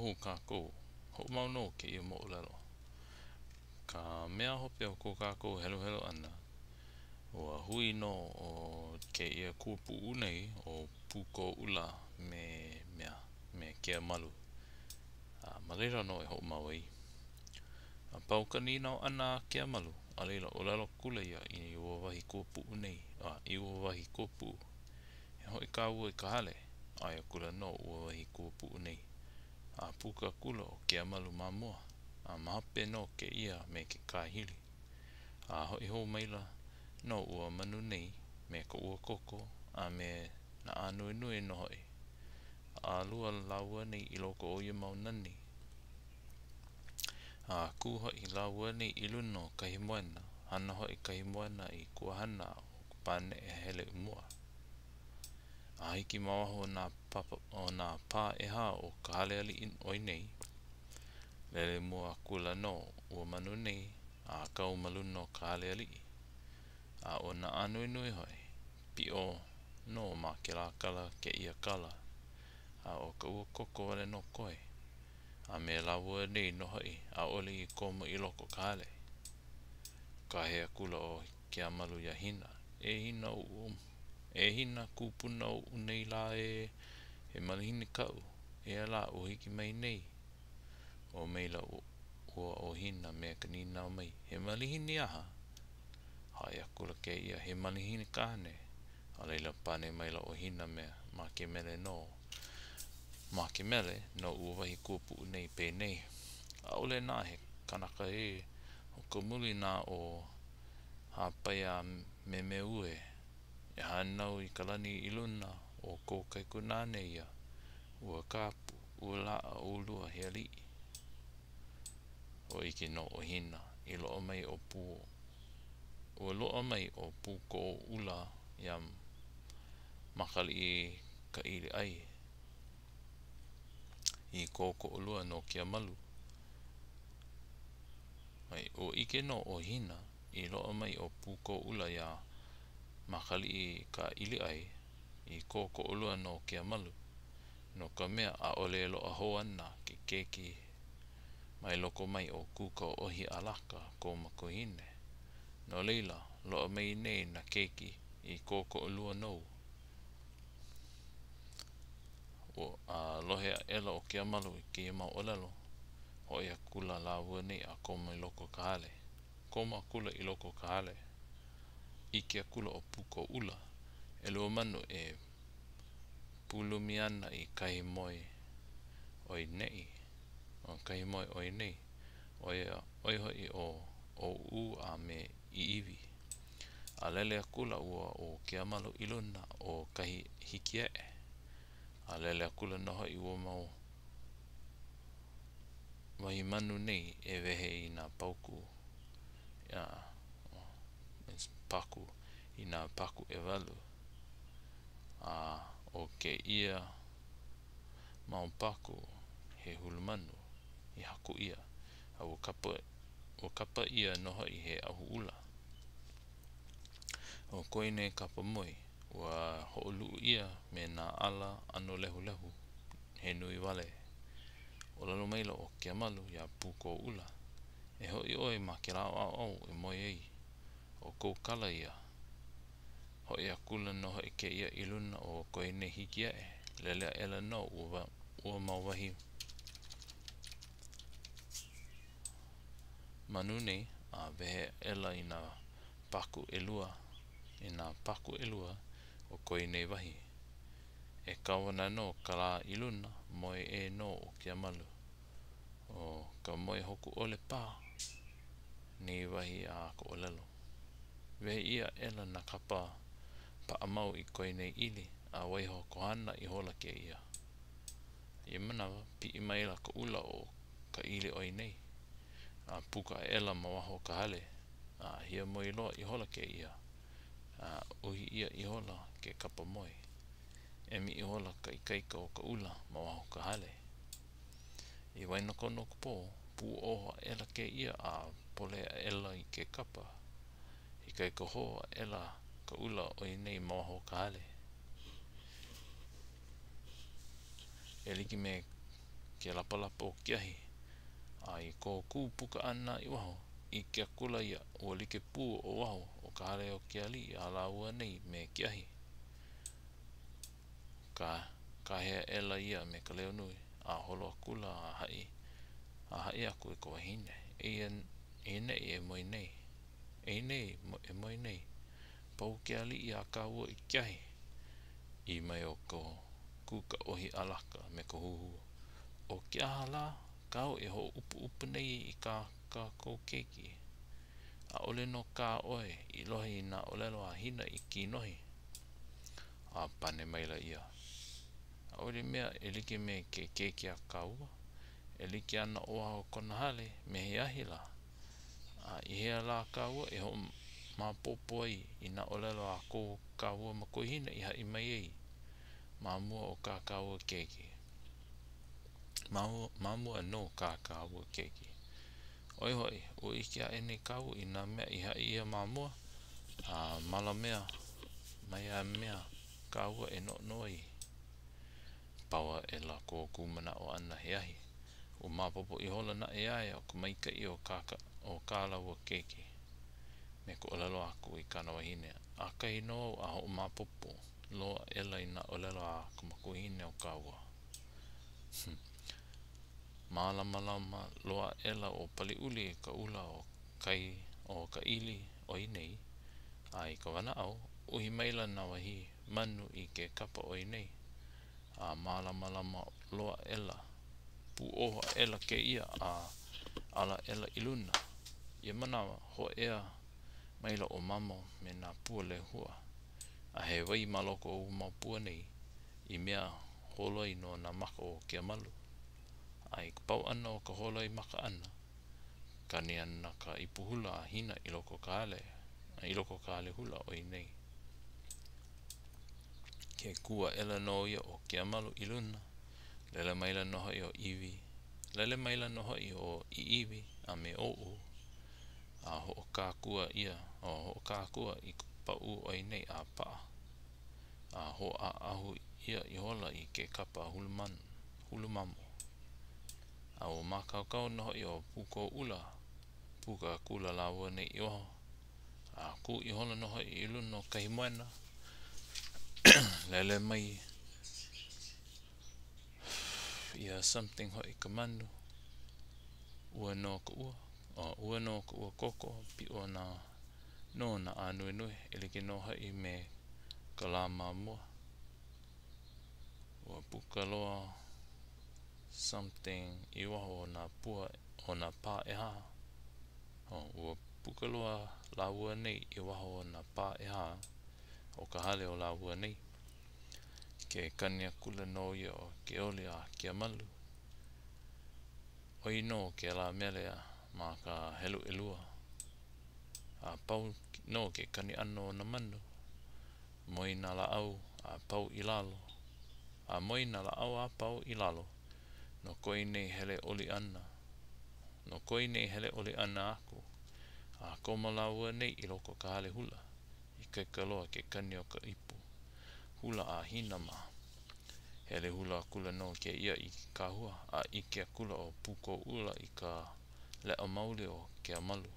hou kākou. Hoʻomau nō kēia moʻolelo. Ka mea hope o ko kākou heluhelu ʻana, ua hui nō ʻo kēia kuapuʻu nei ʻo Pūkōʻula me mea, me Keamalu. A ma laila nō e hoʻomau ai. A pau ka nīnau ʻana a Keamalu, a laila ʻōlelo akula ia i ua wahi kuapuʻu nei, a i ua wahi kuapuʻu, E hoʻi kāua i ka hale, ʻae akula nō ua wahi kuapuʻu nei. A puka akula ʻo Keamalu ma mua, a ma hope nō kēia me ke kāhili. A hoʻi hou maila nō ua manu nei me ka uakoko a me nā ānuenue nō hoʻi. A ʻālua lāua nei i loko o ia mau nani. A kū hoʻi lāua nei i luna o kahi moena, hana hoʻi kahi moena i kuahana o ka paneʻe hele i mua. A hiki ma waho o nā papa, o nā pā ʻehā o ka hale aliʻi ʻoi nei, lele mua akula nō ua manu nei a kau ma luna o ka hale aliʻi. A ʻo nā ānuenue hoʻi, piʻo nō ma kēlā kala kēia kala, a ʻo ka uakoko wale nō koe. A me lāua nei nō hoʻi, ʻaʻole i komo i loko o ka hale. Kāhea akula ʻo Keamalu iā Hina, E Hina oʻu, e Hina kūpuna oʻu nei lā ē, he malihini kaʻu, eia lā ua hiki mai nei. Ō maila ua ʻo Hina me ka nīnau mai, He malihini aha? Haʻi akula kēia, He malihini kāne. A laila pane maila ʻo Hina me ma ke mele nō. Ma ke mele no ua wahi kuapuʻu nei penei, ʻAʻole nā he kanaka ē, ʻo ka muli nā o Hāpaiamemeue e hānau i ka lani i luna ʻo kou kaikunāne ia, ua kapu, ua laʻa ʻolua he aliʻi. Ua ʻike nō ʻo Hina i loaʻa mai ʻo Pū, ua loaʻa mai ʻo Pūkoʻoʻula iā Makaliʻikaʻiliʻai i kōkoʻolua no Keamalu. Ua ʻike nō ʻo Hina i loaʻa mai ʻo Pūkoʻoʻula iā Makaliʻikaʻiliʻai i kōkoʻolua no Keamalu, no ka mea, ʻaʻole e loaʻa hou ana ke keiki mai loko mai o Kūkaʻōhiʻalaka kou makuahine. No laila, loaʻa mai nei nā keiki i kōkoʻolua nou. Ua, a lohe aʻela ʻo Keamalu i kēia mau ʻōlelo, hoʻi akula lāua nei a komo i loko o ka hale. Komo akula i loko o ka hale, ʻike akula ʻo Pūkoʻula, ʻelua manu e pūlumi ana i kahi moe ʻoi nei, ʻo kahi moe ʻoi nei, ʻo ia, ʻo ia hoʻi ʻo ʻŌʻū a me ʻIʻiwi. A lele akula ua ʻo Keamalu i luna o kahi hikieʻe. A lele akula nō hoʻi ua mau wahi manu nei e wehe i nā paukū, paku, i nā paku ʻewalu. A ʻo kēia mau paku, he hulu manu i haku ʻia, a ua kapa, ua kapa ʻia nō hoʻi he ʻahuʻula. ʻO ko nei kapa moe, ua hoʻoluʻu ʻia me nā ʻala ʻano lehulehu he nui wale. ʻŌlelo maila ʻo Keamalu iā Pūkoʻula, E hoʻi ʻoe ma kēlā ʻaoʻao e moe ai, ʻo kou kala ia. Hoʻi akula nō hoʻi kēia i luna o koe nei hikieʻe, lele aʻela nō ua, ua mau wahi manu nei a wehe aʻela i nā paku ʻelua, i nā paku ʻelua o koe nei wahi. E kau ana nō ka lā i luna, moe ʻē nō ʻo Keamalu. ʻO ka moe hoku ʻole paha nei wahi a ka ʻōlelo. Wehe ʻia aʻela nā kapa paʻamau i koe nei ʻili, a waiho kohana ihola kēia. I ia manawa, piʻi maila ka ʻula o ka ʻili ʻoi nei, a puka aʻela ma waho o ka hale, a hiamoe loa ihola kēia, a uhi ʻia ihola ke kapa moe. Emi ihola ka ikaika o ka ʻula ma waho o ka hale. I waenakonu o ka pō, pūʻō aʻela kēia a pole aʻela i ke kapa. Ikaika hou aʻela ka ʻula ʻoi nei ma waho o ka hale. E like me. ke lapalapa o ke ahi. A i ko Kū puka ʻana i waho, ʻike akula ia, ua like pū ʻo waho o ka hale o ke aliʻi a lāua nei me ke ahi. Ka Kāhea aʻela ia me ka leo nui, a holo akula a haʻi a haʻi aku i ka wahine, Eia eia neʻi e moe nei. Eia nei e moe nei. Pau ke aliʻi a kāua i ke ahi. ʻĪ mai ʻo Kūkaʻōhiʻalaka me ka huhū, ʻO ke aha lā kāu e hōʻupuʻupu nei i kā kākou keiki? ʻAʻole nō kā ʻoe i lohe i nā ʻōlelo a Hina i kinohi? A pane maila ia, ʻAʻole mea e like me ke keiki a kāua, e like ana ʻo waho o kona hale me he ahi lā. A i hea lā kāua e hoʻomaopopo ai i nā ʻōlelo a ko kāua makuahine i haʻi mai ai ma mua o kā kāua keiki? Ma mua no kā kāua keiki. ʻO ia hoʻi, ua ʻike aʻe nei kāua i nā mea i haʻi ʻia ma mua, a malamea ma ia mea kāua e noʻonoʻo ai. Pau aʻela ko Kū manaʻo ʻana he ahi. Ua maopopo ihola naʻe iā ia ka maikaʻi o kā o kā lāua keiki. Me ka ʻōlelo aku i kāna wahine, ʻAkahi nō au a hoʻomaopopo loa aʻela i nā ʻōlelo a ka makuahine o kāua. Mālamalama loa aʻela ʻo Paliʻuli i ka ʻula o kai o ka ʻili o ia nei, a i ka wanaʻao, uhi maila nā wahi manu i ke kapa o ia nei, a mālamalama loa aʻela, pūʻoho aʻela kēia a ala aʻela i luna. Ia manawa, hōʻea maila ʻo Mamo me nā pua lehua, a he wai ma loko o ua mau pua nei, i mea holoi no nā maka o Keamalu. A i ka pau ʻana o ka holoi maka ʻana, kani ana ka ipu hula a Hina i loko o ka hale, i loko o ka hale hula o ia nei. Ke kū aʻela nō ia o Keamalu i luna, lele maila nō hoʻi ʻo ʻIwi, lele maila nō hoʻi ʻo ʻIʻiwi a me ʻŌʻū, a hoʻokākua ʻia, o hoʻokākua i ka paʻū o ia nei a paʻa, a hōʻaʻahu ʻia ihola i ke kapa hulu hulu mamo. A ua mākaukau nō hoʻi ʻo Pūkōʻula, puka akula lāua nei i waho, a kū ihola nō hoʻi i luna o kahi moena, lele mai ia something hoʻi ka manu, ua nō ka ua, ua nō ka ua koko, piʻo ana nō nā ānuenue, e like nō hoʻi me ka lā ma mua. Ua puka loa something i waho o nā pua o nā pā ʻehā. Oh, ua puka loa lāua nei i waho o nā pā ʻehā o ka hale o lāua nei. Ke kani akula nō ia o ke oli a Keamalu. ʻOi nō kēlā mele ma ka helu ʻelua. A pau nō ke kani ʻana o nā manu. Moe nā lāʻau a pau i lalo. A moe nā lāʻau a pau i lalo. No ko ia nei hele oli ʻana. No ko ia nei hele oli ʻana aku. A komo lāua nei i loko o ka hale hula. Ikaika loa ke kani o ka ipu hula a Hina mā. Hele hula akula nō kēia i ke kahua, a ʻike akula ʻo Pūkōʻula i ka leʻa maoli o Keamalu.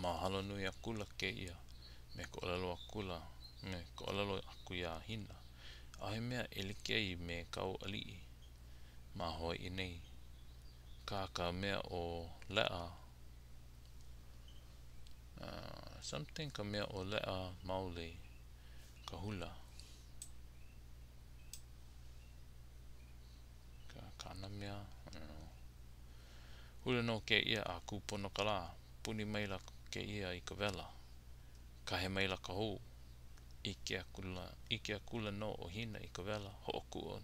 Mahalo nui akula kēia me ka ʻōlelo akula, me ka ʻōlelo aku iā Hina, ʻAʻohe mea e like ai me kāu aliʻi ma Hawaiʻi nei. Kā ka mea o leʻa, something ka mea o leʻa maoli ka hula. Ka kāna mea, I don't know. Hula nō kēia a kūpono ka lā, puni maila kēia i ka wela. Kahe maila ka hou. ʻIke akula, ʻike akula nō ʻo Hina i ka wela, hoʻokuʻu,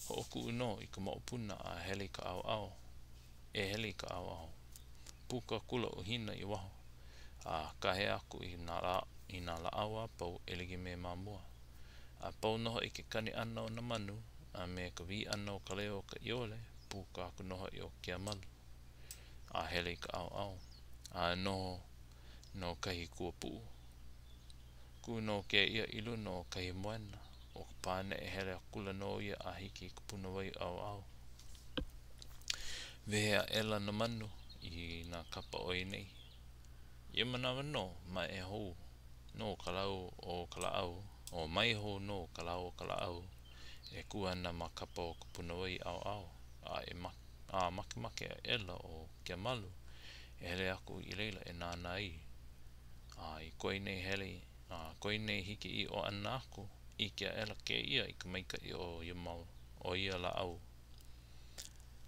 hoʻokuʻu nō i ka moʻopuna a hele i ka ʻaoʻao, e hele i ka ʻaoʻao. Puka akula ʻo Hina i waho, a kāhea aku i nā i nā lāʻau a pau e like me ma mua. A pau nō hoʻi ke kani ʻana o nā manu, a me ka wī ʻana o ka leo o ka ʻiole, puka aku nō hoʻi ʻo Keamalu, a hele i ka ʻaoʻao, a noho no kahi kuapuʻu. Kū nō kēia i luna o kahi moena. ʻO ka paneʻe hele akula nō ia a hiki i ka punawai ʻaoʻao. Wehe aʻela nā manu i nā kapa o ia nei. Ia manawa nō, mae hou nō ka lau o ka lāʻau, o mae hou nō ka lau o ka lāʻau e kū ana ma kapa o ka punawai ʻaoʻao, a e a makemake aʻela ʻo Keamalu e hele aku i laila e nānā ai. A i ko ia nei hele, a ko ia nei hiki ʻiʻo ʻana aku, ʻike aʻela kēia i ka maikaʻi o ia mau, o ia lāʻau.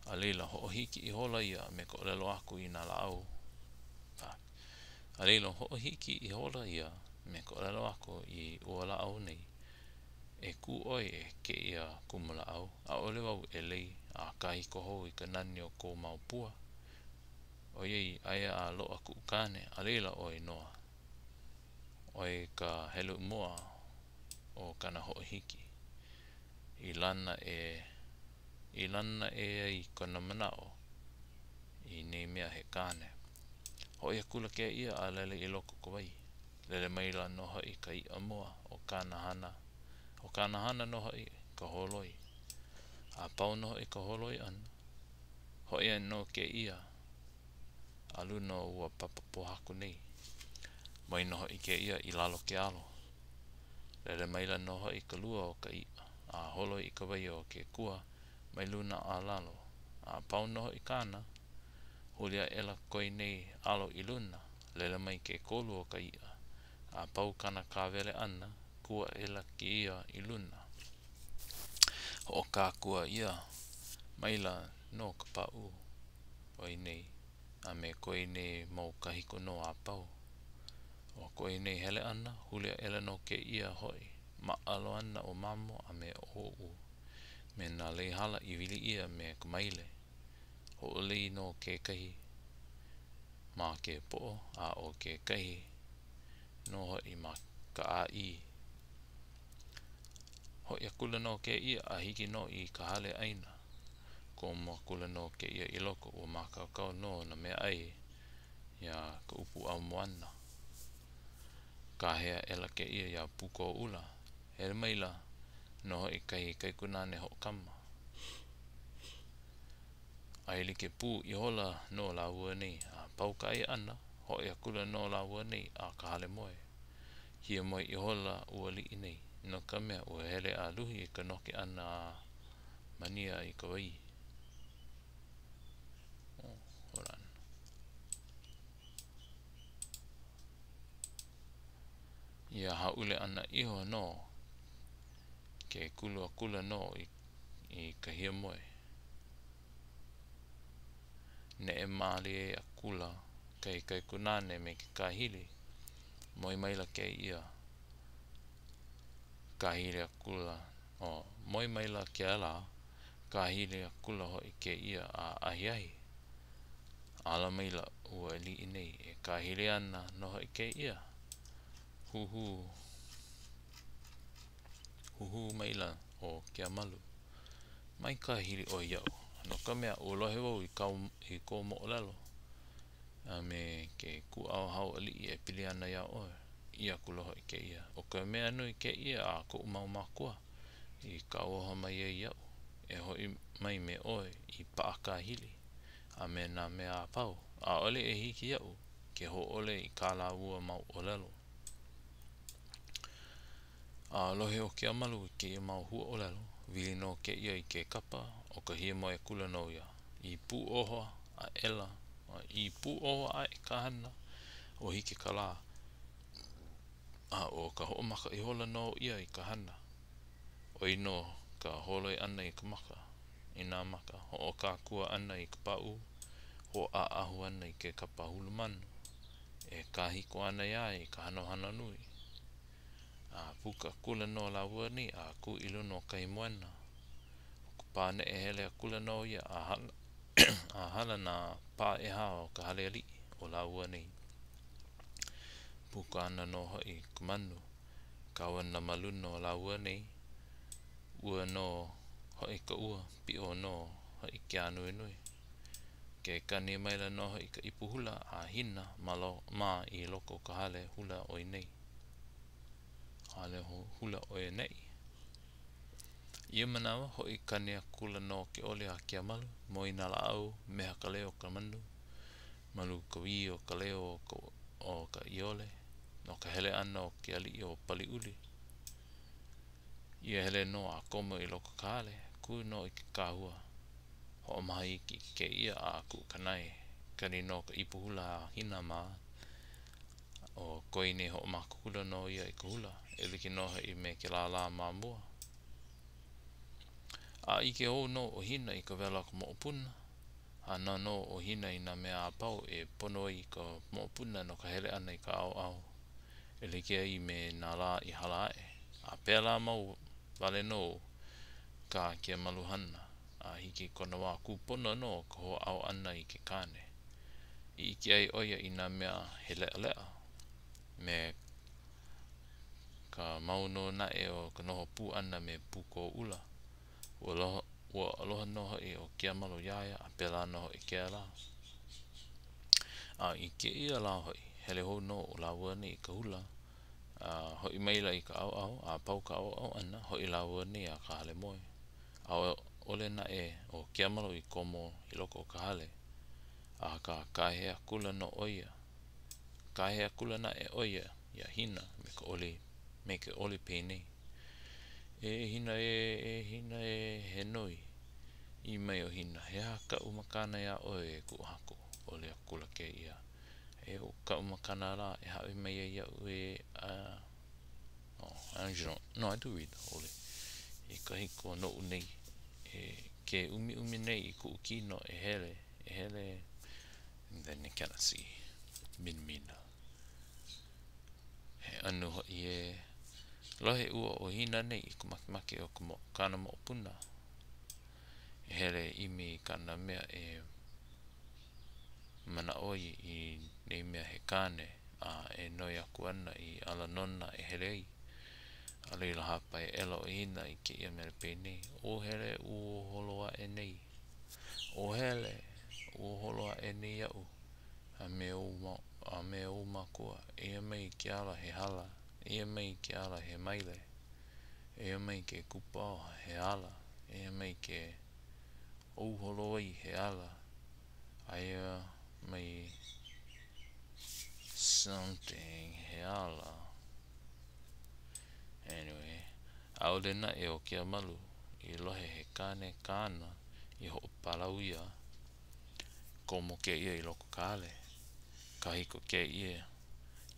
A laila, hoʻohiki ihola ia me ka ʻōlelo aku i nā lāʻau. A laila, hoʻohiki ihola ia me ka ʻōlelo aku i ua lāʻau nei, E kū ʻoe e kēia kumulāʻau, ʻaʻole wau e lei a kāhiko hou i ka nani o kou mau pua, ʻoiai aia a loaʻa kuʻu kāne, a laila ʻoe nō, ʻoe ka helu mua o kāna hoʻohiki. I lana e i lana ʻē ai kona manaʻo i nei mea he kāne. Hoʻi akula kēia a lele i loko o ka wai. Lele maila nō hoʻi ka iʻa mua o kāna hana, ʻo kāna hana nō hoʻi ka holoi. A pau nō hoʻi ka holoi ʻana, hoʻi nō kēia a luna o ua papa pōhaku nei. Moe nō hoʻi kēia i lalo ke alo. Lele maila nō hoʻi ka lua o ka iʻa, a holoi i ka wai o ke kua mai luna a lalo. A pau nō hoʻi kāna, huli aʻela ko ia nei alo i luna, lele mai ke kolu o ka iʻa, a pau kāna kāwele ʻana, kū aʻela kēia i luna. Hoʻokākua ʻia maila nō ka pāʻū o ia nei a me ko ia nei mau kāhiko nō a pau. ʻO ko ia nei hele ʻana, huli aʻela nō kēia hoʻi, māʻalo ana ʻo Mamo a me ʻŌʻu me nā lei hala i wili ʻia me ka maile. Hoʻolei nō kekahi ma ke poʻo a ʻo kekahi nō hoʻi ma ka ʻāʻī. Hoʻi akula nō kēia a hiki nō i ka hale ʻaina. Komo akula nō kēia i loko, ua mākaukau nō nā meaʻai iā Kaʻupuʻaumoana. Kāhea aʻela kēia iā Pūkōʻula, hele maila nō hoʻi kahi kaikunāne hoʻokama. ʻAi like pū ihola nō lāua nei, a pau ka ʻai ʻana, hoʻi akula nō lāua nei a ka hale moe. Hiamoe ihola ua aliʻi nei, no ka mea, ua hele a luhi ka noke ʻana a Mania i ka wai. Oh, hold on. Ia hāʻule ʻana iho nō, ke kulu akula nō i, i ka hiamoe. Neʻe mālie akula kahi kaikunāne me ke kāhili. Moe maila kēia. Kāhili akula, oh, moe maila kēlā, kāhili akula hoʻi kēia a ahiahi. Ala maila ua aliʻi nei, e kāhili ana nō hoʻi kēia. Huhū, huhū maila ʻo Keamalu. Mai kāhili ʻoe iaʻu, no ka mea, ua lohe wau i kāu, i kou moʻolelo a me ke kūʻauhau aliʻi e pili ana iā ʻoe. ʻĪ akula hoʻi kēia, ʻO ka mea nui kēia a koʻu mau mākua i kauoha mai ai iaʻu, e hoʻi mai me ʻoe i paʻa kāhili, a me nā mea a pau, ʻaʻole e hiki iaʻu ke hōʻole i kā lāua mau ʻōlelo. A lohe ʻo Keamalu i kēia mau huaʻōlelo, wili nō kēia i ke kapa, ʻo ka hiamoe akula nō ia. I pūʻoho aʻela, i pūʻoho aʻe ka hana, ua hiki ka lā, a ʻo ka hoʻomaka ihola nō ia i ka hana. ʻO ia nō ka holoi ʻana i ka maka, i nā maka, hoʻokākua ʻana i ka pāʻū, hōʻaʻahu ʻana i ke kapa hulu manu, e kāhiko ana iā ia i ka hanohano nui. A puka akula nō lāua nei a kū i luna o kahi moena. ʻO ka paneʻe hele akula nō ia a hala, a hala nā pā ʻehā o ka hale aliʻi o lāua nei. Puka ana nō hoʻi ka manu, kau ana ma luna o lāua nei. Ua nō hoʻi ka ua, piʻo nō hoʻi ke ānuenue. Ke kani maila nō hoʻi ka ipu hula a Hina mā i loko o ka hale hula o ia nei. Hale hula o ia nei. I ia manawa, hoʻi kani akula nō ke oli a Keamalu, moe nā lāʻau, meha ka leo o ka manu, malu ka wī o ka leo o ka ʻiole, no ka hele ʻana o ke aliʻi o Paliuli. I ia hele nō a komo i loko o ka hale, kū nō i ke kahua. Hoʻomaha iki kēia a kuʻu ka nae. Kani nō ka ipu hula a Hina mā. ʻO ko ia nei hoʻomaka akula nō ia i ka hula, e like nō hoʻi me kēlā lā ma mua. A ʻike hou nō ʻo Hina i ka wela o ka moʻopuna. Hana nō ʻo Hina i nā mea a pau e pono ai ka moʻopuna no ka hele ʻana i ka ʻaoʻao, e like ai me nā lā i hala aʻe, a pēlā mau wale nō kā Keamalu hana, a hiki i kona wā kūpono no ka hoʻāʻo ʻana i ke kāne. I ʻike ai ʻo ia i nā mea he leʻaleʻa, me ka mau nō naʻe o ka noho pū ʻana me Pūkōʻula. Ua Ua aloha nō hoʻi ʻo Keamalu iā ia, a pēlā nō hoʻi kēlā. A i kēia lā hoʻi, hele hou nō ʻo lāua nei i ka hula, a hoʻi maila i ka ʻaoʻao, a pau ka ʻaoʻao ʻana, hoʻi lāua nei a ka hale moe. ʻAʻole naʻe ʻo Keamalu i komo i loko o ka hale, akā kāhea akula nō ʻo ia. Kāhea akula naʻe ʻo ia iā Hina me ka oli, me ke oli penei. E Hina ē, e Hina ē, he noi. ʻĪ mai ʻo Hina, He aha kaʻu makana iā ʻoe, e kuʻu haku? ʻOli akula kēia, E ʻo kaʻu makana lā e hāʻawi mai ai iaʻu e a Oh, I don't, no, I do read the oli. I kahiko noʻu nei, e ke ʻumiʻumi nei i kuʻu kino e hele, e hele, and then I cannot see. Minamina. He anu hoʻi ē. Lohe ua ʻo Hina nei i ka makemake o ka kāna moʻopuna e hele e ʻimi i kāna mea e manaʻo ai i nei mea he kāne a e noi aku ana i ala nona e hele ai. A laila hāpai aʻela ʻo Hina i kēia mele penei, Ō hele ua holo aʻe nei, ō hele ua holo aʻe nei aʻu a me ou a me ou mākua, eia mai ke ala he hala, eia mai ke ala he maile, eia mai ke kūpaoa he ala, eia mai ke ou holo ai he ala, aia mai something he ala. Anyway, ʻaʻole naʻe ʻo Keamalu i lohe he kāne kāna i hoʻopalau ia. Komo kēia i loko o ka hale. Kāhiko kēia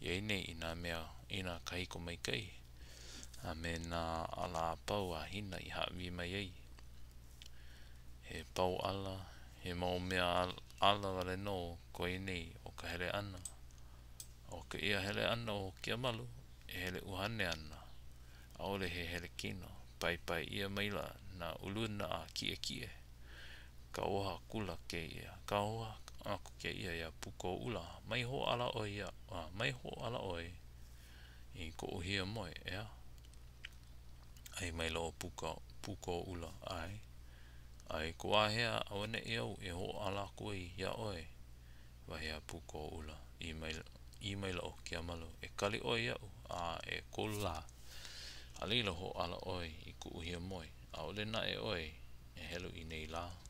ia nei i nā mea i nā kāhiko maikaʻi a me nā ala a pau a Hina i hāʻawi mai ai. He pau ala, he mau mea ala wale nō ko ia nei o ka hele ʻana. ʻO kēia hele ʻana o Keamalu, e hele ʻuhane ana, ʻaʻole he hele kino. Paepae ʻia maila nā uluna a kiʻekiʻe. Kauoha akula kēia, kauoha aku kēia iā Pūkōʻula, Mai hōʻala ʻoe ia, mai hōʻala ʻoe i koʻu hiamoe, ʻeā? ʻAe maila ʻo Pūkōʻula, ʻAe. A i ka wā hea auaneʻi au e hōʻala aku ai iā ʻoe? Wahi a Pūkōʻula. ʻĪ maila, ʻī maila ʻo Keamalu, E kali ʻoe iaʻu, a ʻekolu lā. A laila hōʻala ʻoe i kuʻu hiamoe, ʻaʻole naʻe ʻoe e helu i nei lā.